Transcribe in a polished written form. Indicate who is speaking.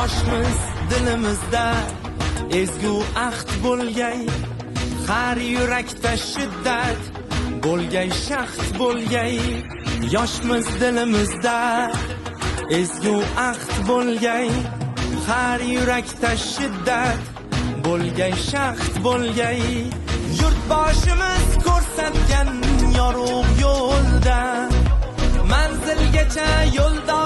Speaker 1: Yoshmiz dilimizda ezgu ahd bo'lgay, har yurakda shiddat bo'lgay, shahd bo'lgay. Yoshmiz dilimizda ezgu ahd bo'lgay, har yurakda shiddat bo'lgay, shahd bo'lgay. Yurtboshimiz ko'rsatgan yorug' yo'lda manzilgacha yo'ldosh.